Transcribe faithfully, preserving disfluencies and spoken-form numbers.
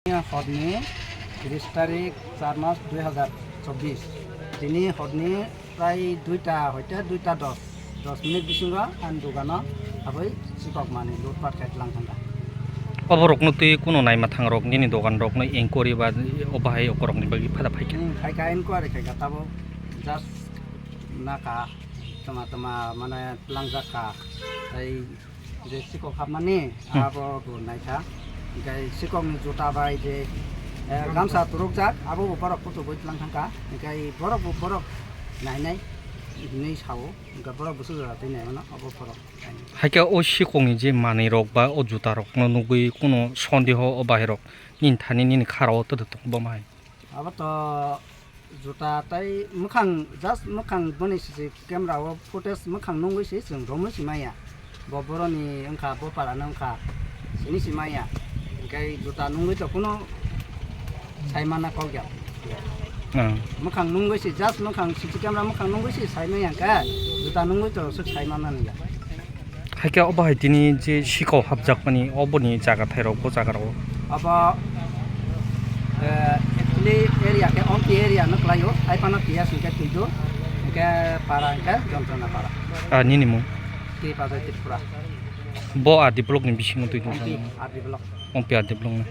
Horni tris tarik char mas dui hazar chobbish. Tini horni prai duita hoite duita dos, dos minute bisingo ani dogano habwi sikok manwi lutpat khai tlang thangkha. Oborokno twi kuno naima thangrok nini doganrokno inquiry ba o bahai okorokni bagwi phada phaikha? Hmm, phaikha, inquiry khaikha, tabuk just naka tama tama mane tlangjak kha. Tei je sikok hapmani Hmm. abo bo naikha. Hingke sikokni juta bai je, eh, gamsa turukjak, abo bo borok kuchugwi tlang thangkha. Hingke borok bo borok nainai hinwi sao. Hingke borok busu jora twi naimano abo borok. Haikhe o sikokni je manwirok ba o jutarokno nugwi kuno sondeho o bahirok nini thani nini kharao twdwk tongo bo mahai? Abo to juta tai mwkhang, just mwkhang boni C C camera o footage mwkhang nungwi se chwng romwi se maya. Bo boroni wngkha, bo parano wngkha, sini se maya. Hingke juta nungwi to kuno sai mana kok ya. Ah. Mwkhang nungwi se, just mwkhang C C camera mwkhang nungwi se sai maya hingke juta nungwi to swk sai mana nung ya. Haikhe obo hai tini je sikok hapjakmani oboni jaga thairok bo jaga rok. Abo, eh, actually area khe Ompi area no kwlaio, hai phano tiya singkhe Tuidu, hingkhe para hingkhe Jontrona para. Ah, nini mung? Kripa Joy Tripura. Bo R D block ni bisingo twi Ompi tongsa. R D block. Ompi R D block ni.